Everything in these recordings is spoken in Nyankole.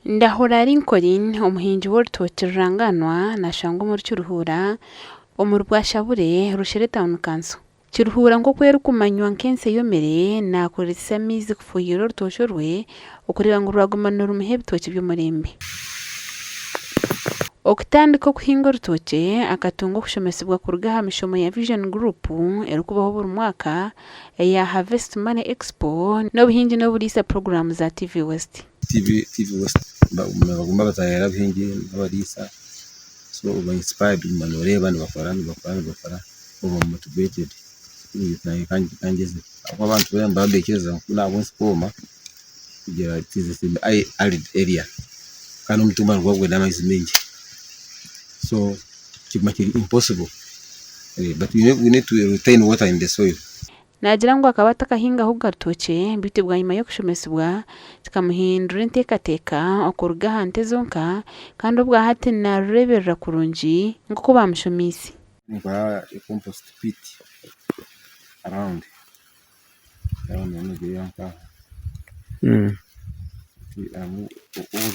Ndahura Lincoln omuhingi w'orutookye rurangaanwa nashangwa omuri Kiruhura omuri Bwashabure, Rushere Town Council. Kiruhura nk'oku erikumanywa nk'ensi eyomire nakoresa amaizi kufuhirira orutookye rwe okureeba ngu rwaguma nirumuha ebitookye by'omurembe. Okutandika okuhinga orutookye akatunga okushomesibwa kuruga aha mishomo ya Vision Group erikubaho buri mwaka eya Harvest Money Expo n'obuhingi n'oburiisa puroguraamu za TV West. TV West nibaguma bataayaayira abahingi n'abariisa so oba inspired oguma nooreeba nibakora nibakora nibakora oba motivated nanye kangyeze ahabw'okuba abantu boona nibaba nibaikiriza ngu ahabw'ensi kwoma kugira it is arid area kandi omutumba niguba gwine amaizi maingi so kiguma kiri impossible but we need to retain water in the soil. Naagira ngu akaba atakahingahoga rutookye beitu bwanyima y'okushomesibwa kikamuhindura enteekateeka okuruga aha nte zonka kandi obwa hati naarureeberera kurungi nk'oku baamushomeise. Ninkora compost pit around around nka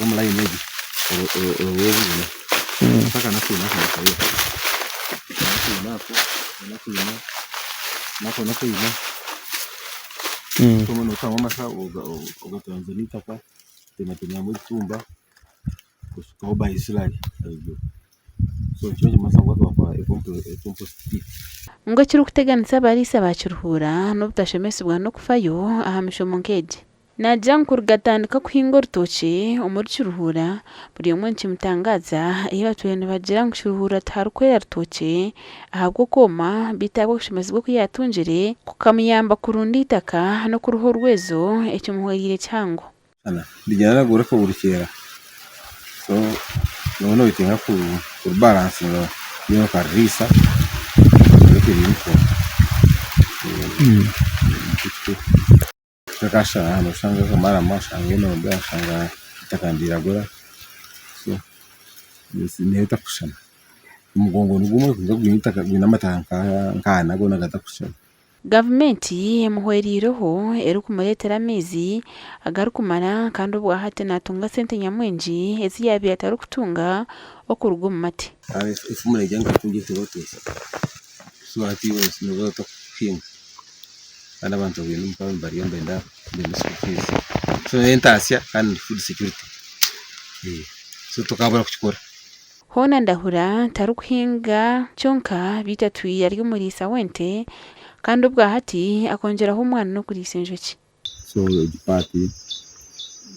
omu line egi notamu amasa ogatonzemu eitaka otematemamu ebitumba oshukaho bayisilari ahaiguru. Ngu ekirikuteganisa abariisa ba Kiruhura n'obutashomesibwa n'okufayo aha mishomo nk'egi. Naagira ngu kuruga atandika kuhinga orutookye omuri Kiruhura, buri omwe nikimutangaaza ei batwire nibagira ngu Kiruhura tiharikwera rutookye ahabw'okwoma beitu ahabw'okushemezibwa oku yaatungire kukamuyamba kurunda eitaka n'okuruha orwezo ekimuhwereire kihango. Gavumenti emuhwereireho erikumureetera amaizi agarikumara kandi obwahati naatunga sente nyamwingi ezi yaabaire atarikutunga okuruga omu mate. Kandi abantu abaine omuka nibariyo nibenda school fees so n'entaasya kandi ni food security so tokabura kukikora. Hoona Ndahura tarikuhinga kyonka beitu atwire ari omuriisa w'ente kandi obwahati akongyeraho omwana n'okuriisa enjoki. So egi part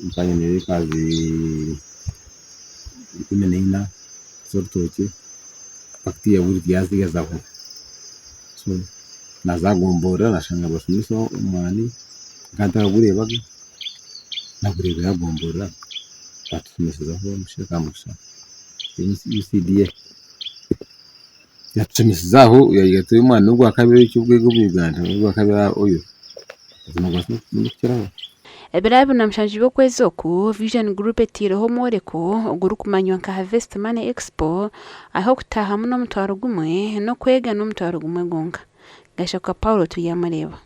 nkaba nyine acres 14 z'orutookye bacteria yazaho so naza aha gomborora nashanga nibashomesa omwani nkaba ntakagureebaga nagureebera aha gomborora batushomesezaho omushaija Kamugisha UCDA yatushomeseza aho yatuha omwani ogwakabiri eky'obwega omu Uganda ogwakabiri aha oil. Ebiro 27 by'okwezi oku, Vision Group etaireho omworeko ogurikumanywa nka Harvest Money Expo ah'okutaahamu n'omutwaro gumwe n'okwega n'omutwaro gumwe gwonka. Gashakwa Paul Turyamureeba.